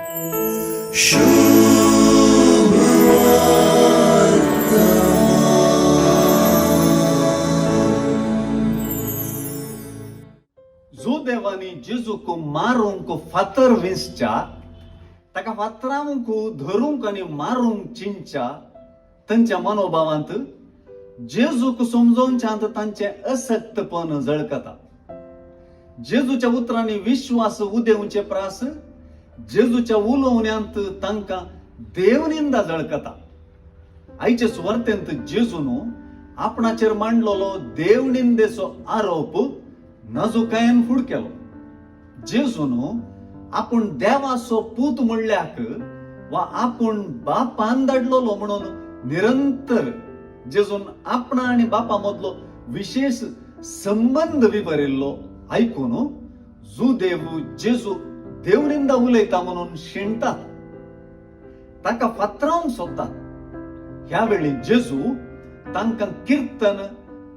जुदेवांनी जेजूक मारूंक फातर विंचच्या, ताका फातरावंक धरूंक आनी मारूंक चिंतच्या तांच्या मनोभावांत जेजूक समजोवच्यांत तांचें असक्तपण झळकता. जेजूच्या उतरांनी विश्वास उदेवचे प्रास जेजूच्या उलोवण्यांत तांकां देवनिंदा झळकता. आयचे सुवार्तेंत जेजून आपणाचेर मांडलेलो देवनिंदेचो आरोप नाजुकायेन फुड केलो. जेजून आपूण देवाचो पूत म्हणल्याक वा आपूण बापान धाडलेलो म्हणून निरंतर जेजून आपणा आनी बापा मदलो विशेश संबंद विवरिल्लो आयकून जुदेव जेजू देवनिंदा उलयता म्हणून शिणटात, ताका फातरावंक सोदतात. ह्या वेळी जेजू तांकां किर्तन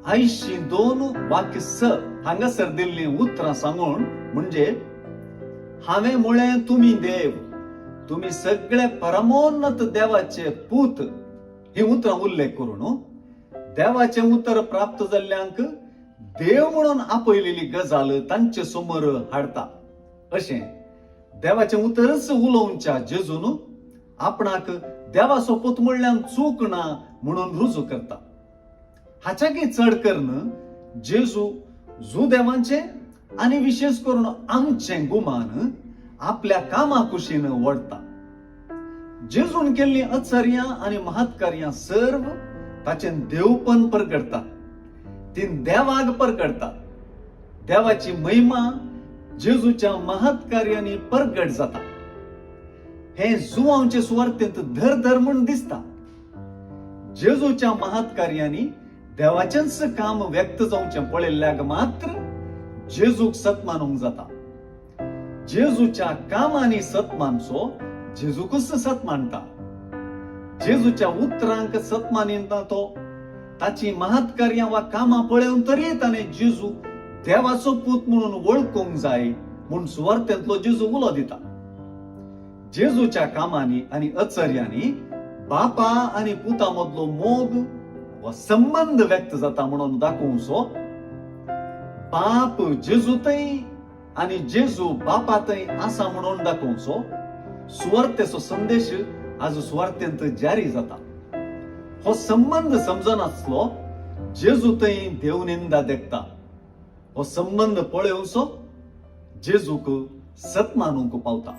82:6 हांगासर दिल्लीं उतरां सांगून म्हणजे हांवें म्हळें तुमी देव, तुमी सगळे परमोन्नत देवाचे पूत ही उतरां उल्लेख करून देवाचें उतर प्राप्त जाल्ल्यांक देव म्हणून आपयलेली गजाल तांचे समोर हाडटा. अशें देवाचें उतरच उलोवच्या जेजून आपणाक देवाचो पूत म्हणल्यान चूक ना म्हणून रुजू करता. हाच्याकय चड करून जेजू जुदेवांचें आनी विशेश करून आमचें गुमान आपल्या कामा कुशीन ओडटा. जेजून केल्लीं अचर्यां आनी महत्कार्यां सर्व ताचें देवपण परगटतात, ती देवाक परगटतात. देवाची महिमा जेजूच्या महत्कार्यांनी परगट जाता. हें जुवांचे सुवार्तेंत धर धर म्हूण दिसता. जेजूच्या महत्कार्यांनी देवाचेंच काम व्यक्त जावचें पळयल्ल्याक मात्र जेजूक सत्मानूंक जाता. जेजूच्या कामांनी सत मानचो जेजूकच सत मानता. जेजूच्या उतरांक सत मानिना तो ताची महत्कार्यां वा कामां पळोवन तरी ताणें जेजू देवाचो पूत म्हणून वळखूंक जाय म्हूण सुवार्तेंतलो जेजू उलो दिता. जेजूच्या कामांनी आनी अचर्यांनी बापा आनी पुता मदलो मोग वा संबंद व्यक्त जाता म्हणून दाखोवचो बाप जेजू थंय आनी जेजू बापा थंय आसा म्हणून दाखोवचो सुवार्तेचो संदेश आज सुवार्तेंत जारी जाता. हो संबंद समजनासलो जेजू थंय देवनिंदा देखता. हो संबंद पळोवचो जेजूक सत मानूंक पावता.